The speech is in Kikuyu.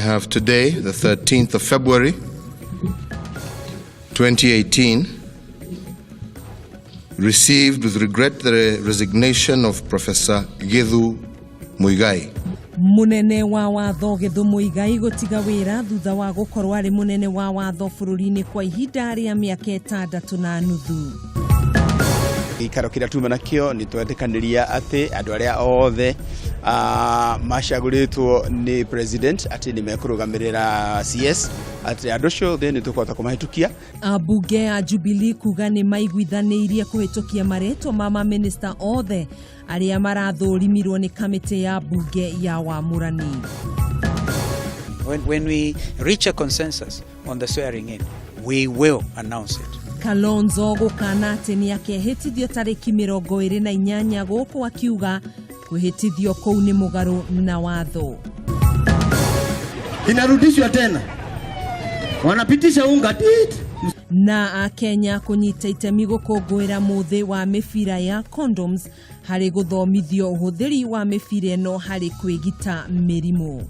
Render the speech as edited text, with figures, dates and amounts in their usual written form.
I have today, the 13th of February 2018, received with regret the resignation of Professor Githu Muigai. Munene wa watho Githu Muigai gũtiga wĩra thutha wa gũkorwo arĩ munene wa watho bũrũri-inĩ kwa ihinda rĩa mĩaka 6.5. Gĩikaro kĩrĩa tuma nakĩo nĩ twetĩkanĩria atĩ andũ arĩa othe macagũrĩtwo nĩ president atĩ nĩ mekũrũgamĩrĩra CS, atĩ andũ acio othe nĩ tũkũhota kũmahĩtũkia. Ambunge a Jubilee kuga nĩ maiguithanĩirie kũhĩtũkia marĩtwa ma mamĩnĩsta othe arĩa marathũrimirwo nĩ kamĩtĩ ya mbunge ya wamũrani. When we reach a consensus on the swearing in, we will announce it. Kalonzo gũkana atĩ nĩ akehĩtithio tarĩki 28 gũkũ akiuga kwĩhĩtithio kũu nĩ mũgarũ na watho. Inarudishwa tena, wanapitisha unga tit. Na akenya kũnyita itemi gũkũngũĩra mũthĩ wa mĩbira ya condoms harĩ gũthomithio ũhũthĩri wa mĩbira ĩno harĩ kwĩgita mĩrimũ.